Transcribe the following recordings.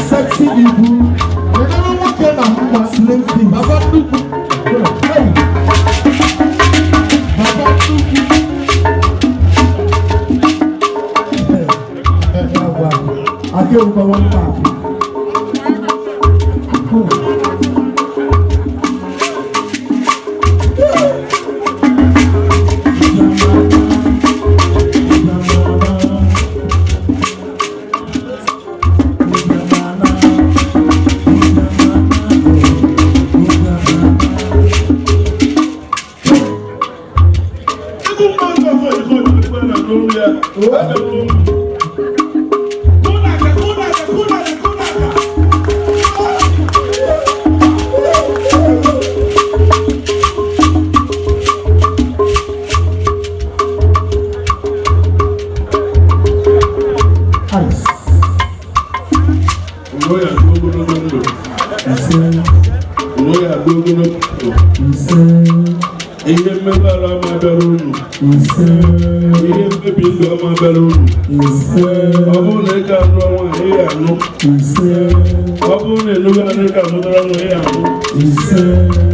Sexy ibu, slim fit. Baba nnukwu. Hey. Baba nnukwu. Akéwùkọ wọn pa. Egwu mmadụ ọzọ ejikọ ojikọ na n'olu ya. Kụnaka, kụnaka, kụnaka, kụnaka. Ice. Uwe ya dị ogologo ndụ. Ise. Uwe ya dị ogologo ndụ. Ise. Ihe mmerụ arụ ama bịara unu. Ise. Ihe mmebi ndụ ama bịara unu. Ise. Ọ bụrụ na ị ga anụ nwaanyị, ị ga-anụ. Ise. Ọ bụrụ na ịnụghị anụ, ị ga-amụtara nwa, ị ga-amụ. Ise.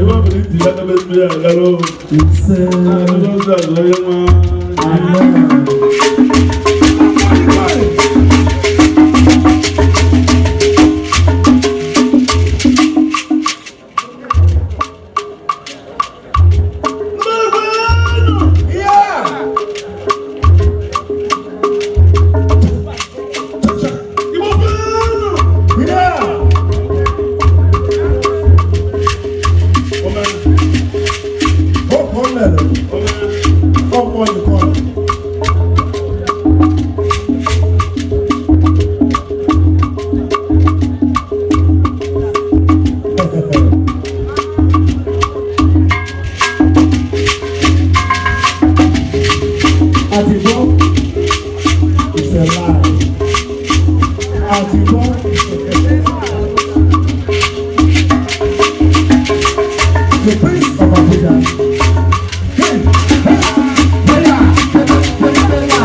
Ebe ọ bụla iti ya debe mmiri agara o. Ise. Na-adịghị ọzọ azụ onye nwa. Amen. Yeah. Igbo kwenu! Yeah. Ome, Ọkọ mere. Ome. Ọkọ yìí. Àtìgbọ́, it's a lie. Àtìgbọ́. The Prince of Abuja. Hey, hey, hey, hey, hey, hey, hey.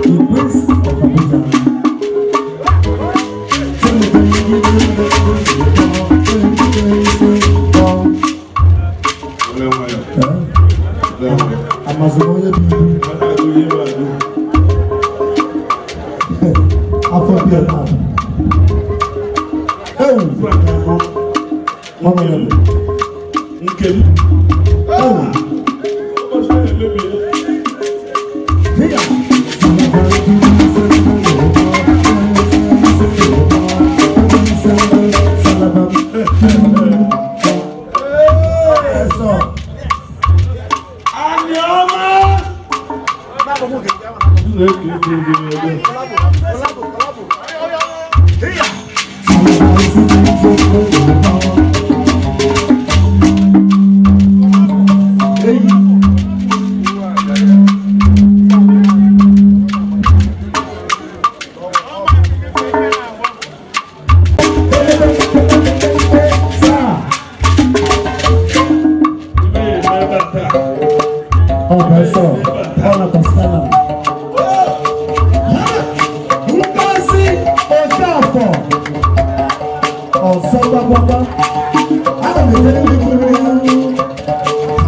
The Prince of Abuja. Were nwayọ, were nwayọ. Amazon onye bụ ibu. Ọ na-agụ ihe bụ agụ. Afọ bịa taa. Ewu, Honorable. Nke m. Ewu, Ụbọchị ahụ emebie. here. Yes, sir. Anyị ọma! Chineke ezi ebe ebe. Sir. Ibe ya eme ebe a taa. Oh, sir. Ọ na-akpọsịta. Ngozi Okafor ọzọ gbagbagbà. Aga m ejere ndị kwuru ya.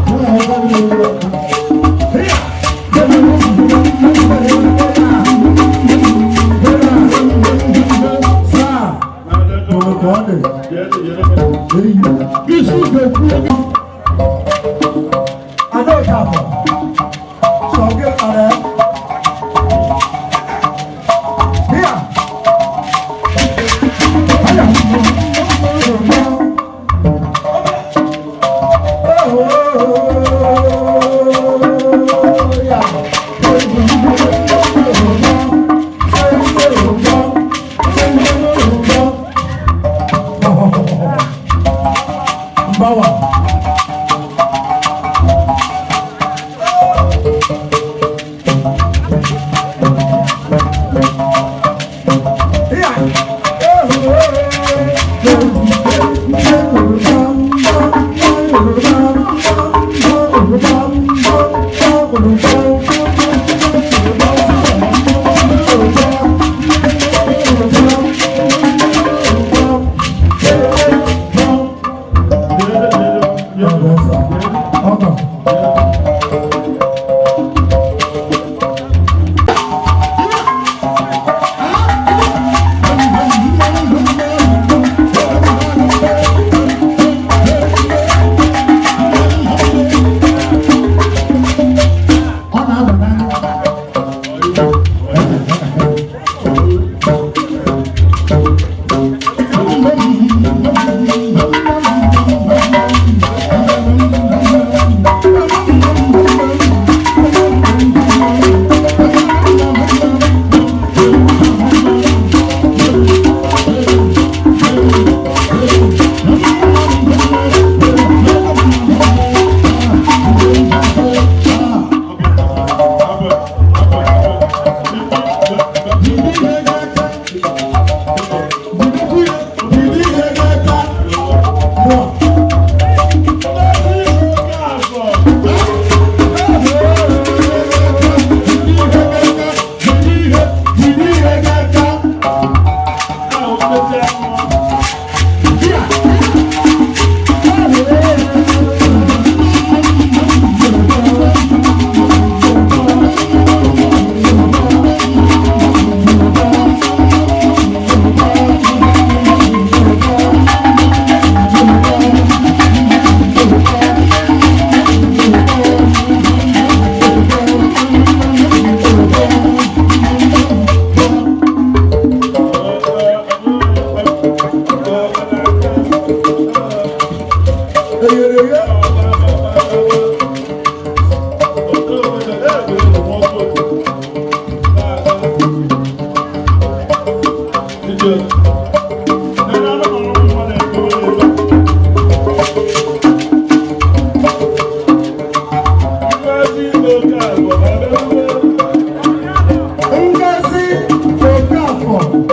Mụ na ọgwa m na-eru ọkụ. Sir, hụrụ ka ọ dị. Eyi. Isi ga-ekwu ego. Ada Okafor. Sọ gị kpara ya. Here. Aya. Oh, yeah. Mbawa. Ọ na-aba n'anya. Ngozi Okafor.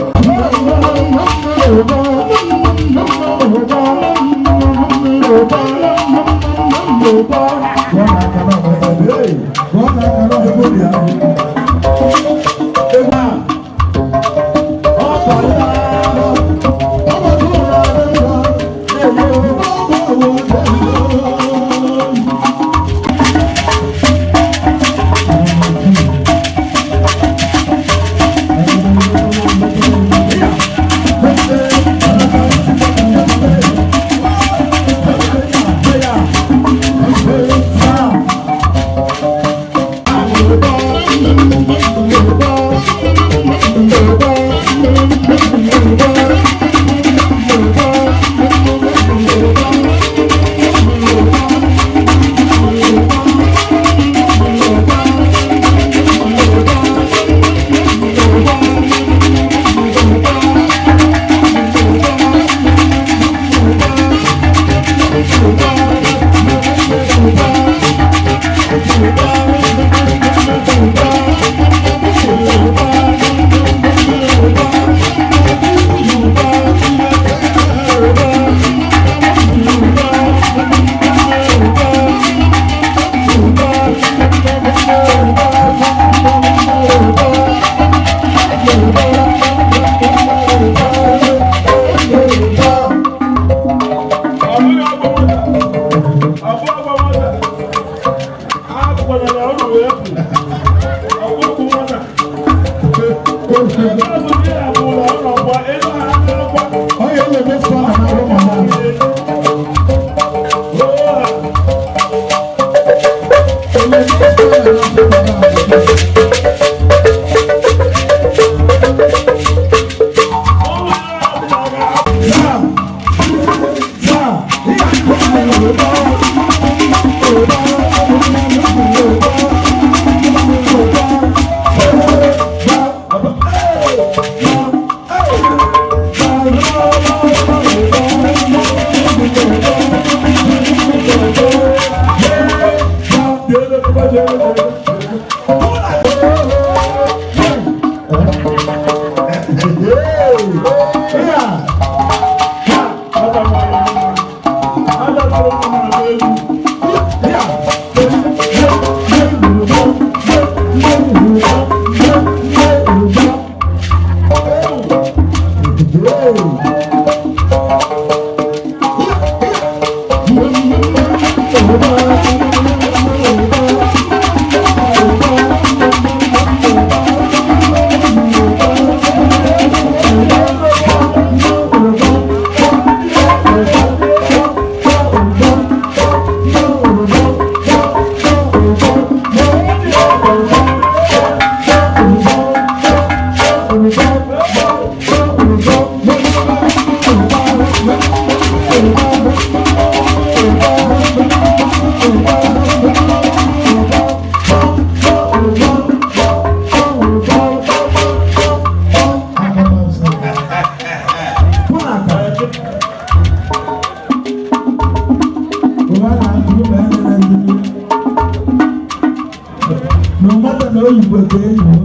Oyigbo ka enyi m.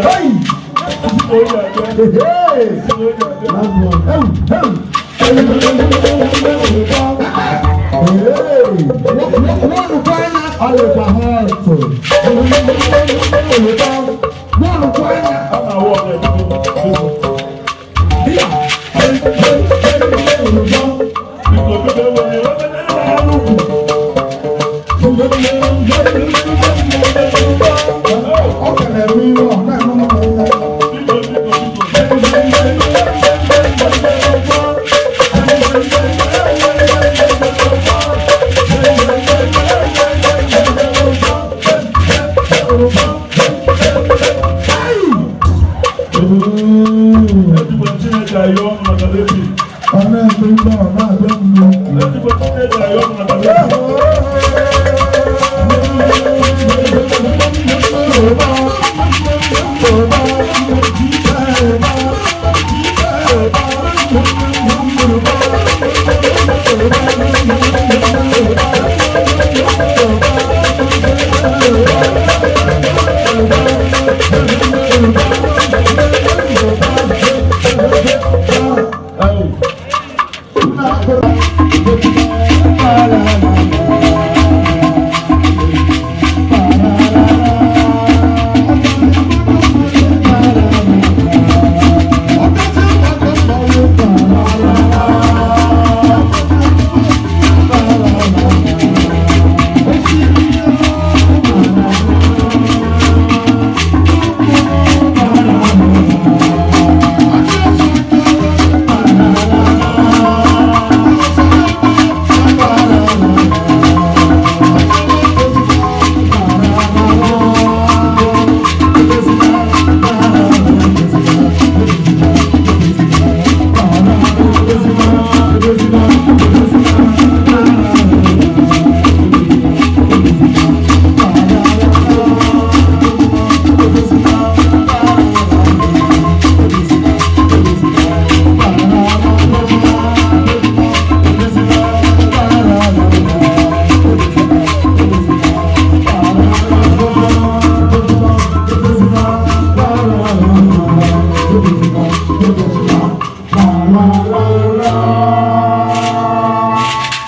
Hey! Hey! Last one. Hey! Hey! Hey! Ọ dịkwa hot. Ọ ka na-eme ihe ọ na-eme ọmụmụ. Ọ na-eme ihe ọ na-abịa mmụọ.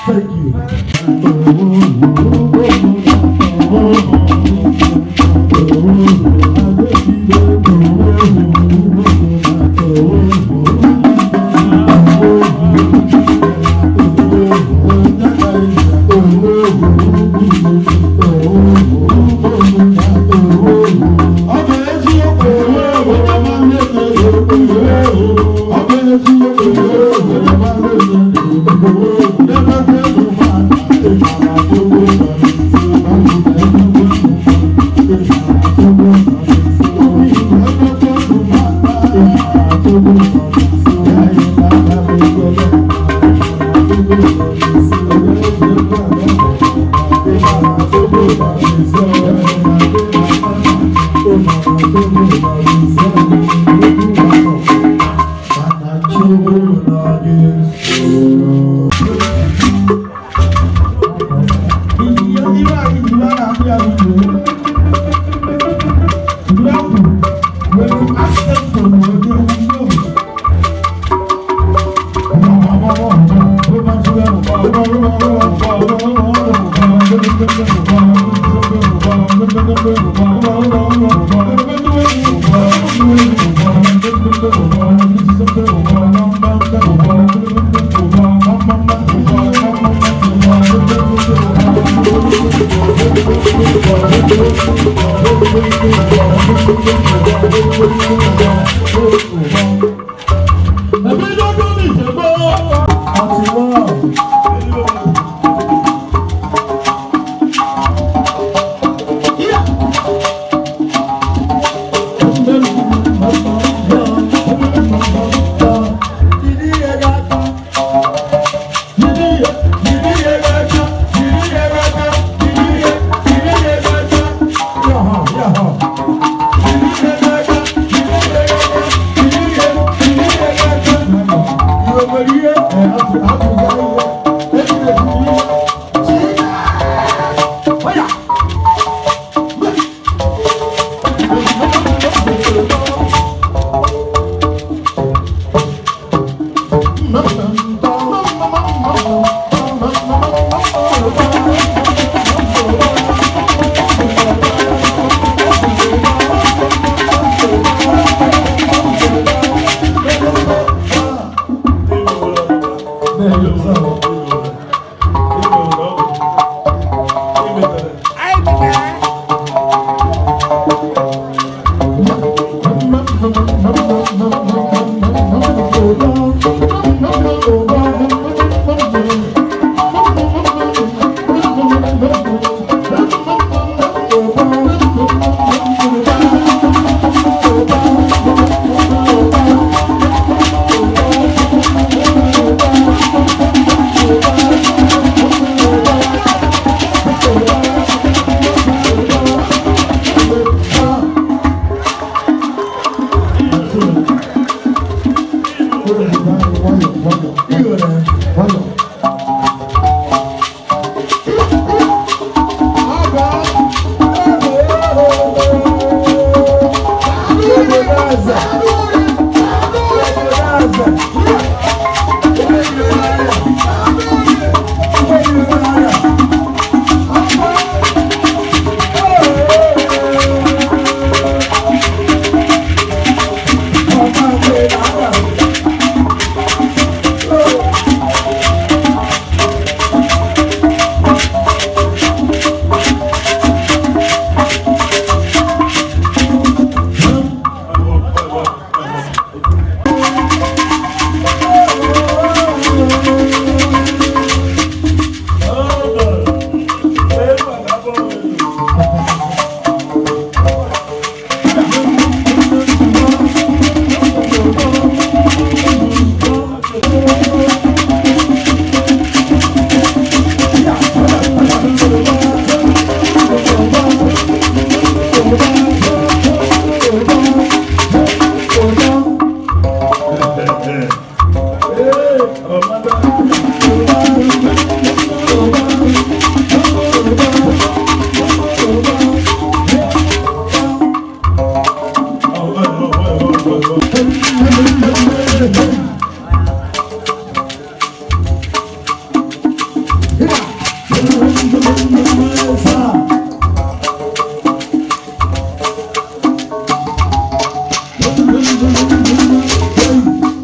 Thank you.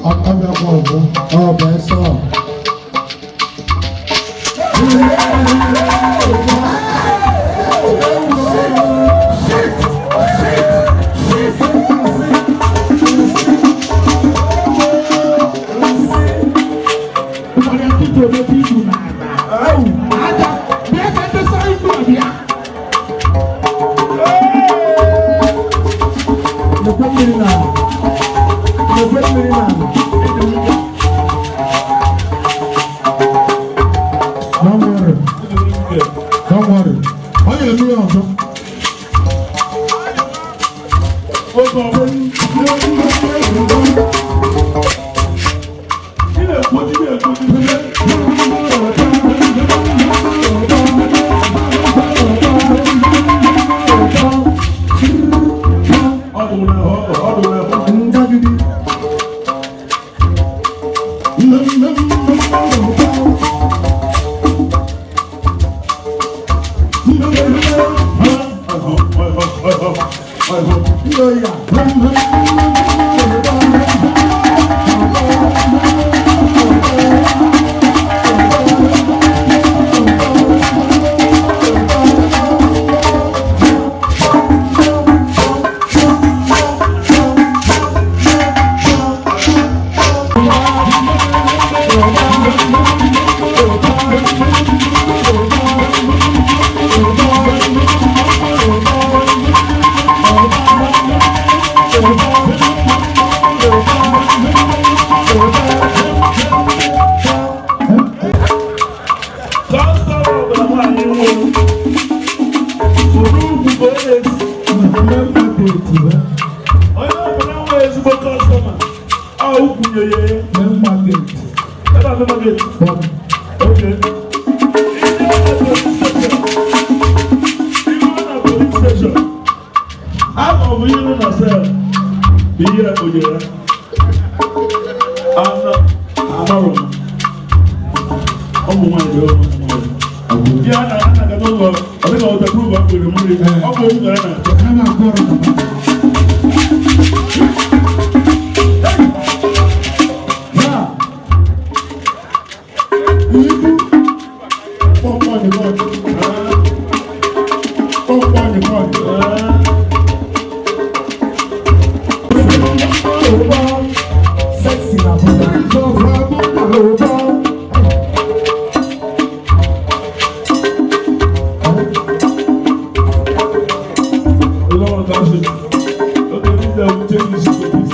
Ọbịakwa ọzọ, ọbẹ̀ sọ. Lekwe mmiri n'ala. Lekwe mmiri n'ala. Don't worry. Don't worry. Ọ ga-eme ya ọzọ. Ngagidi. Onye ọbụla nwe ezigbo customer, ọ kwunyere ya. Ebe a market. Okay. Ihe na police station. Ama ọ bụ ihe nọ na cell bụ ihe ekponyere ya. Ana amarọ m. Ụmụ nwaanyị dị ụmụ nwaanyị. Ihe a na-aga n'ụlọ, ọ dịka waterproof a kpere mmiri, ọ bụ okwu ka a na-achọ. Sexy na Abuja. Ọlọ́run ta ṣe. Okay, this day we take this to peace.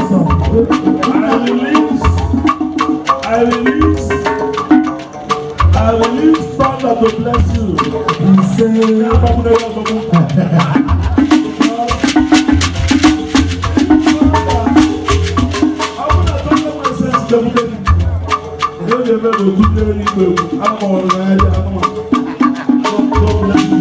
I release, I release, I release thunder to bless you. God bless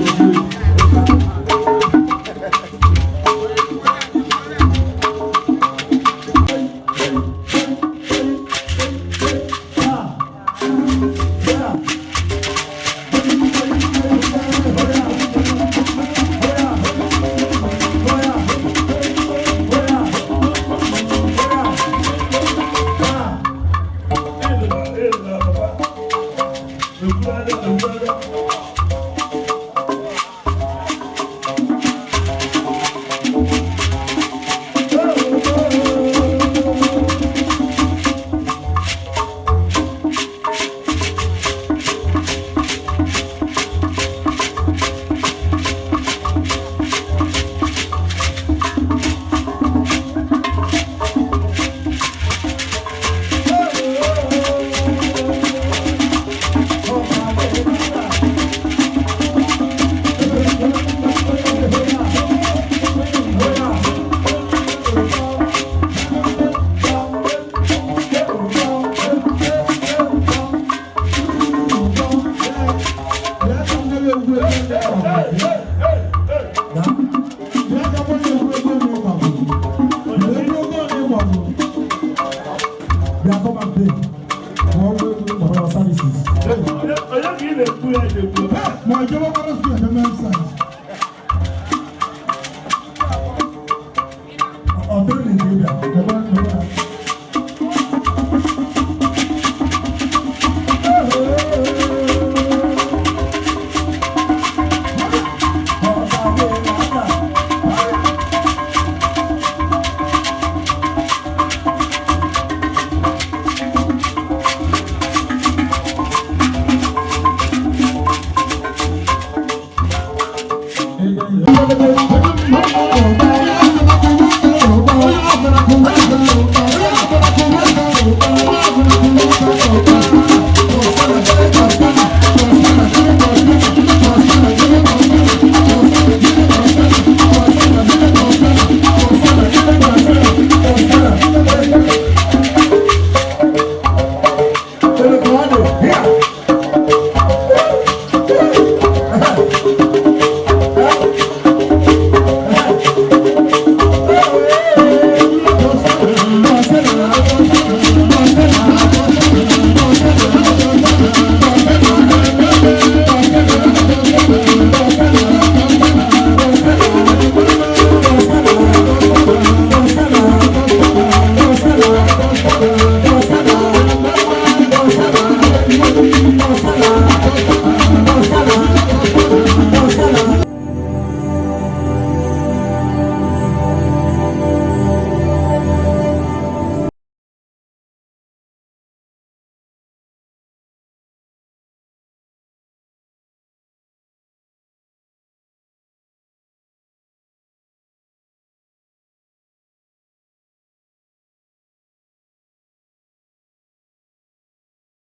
you. Jebe.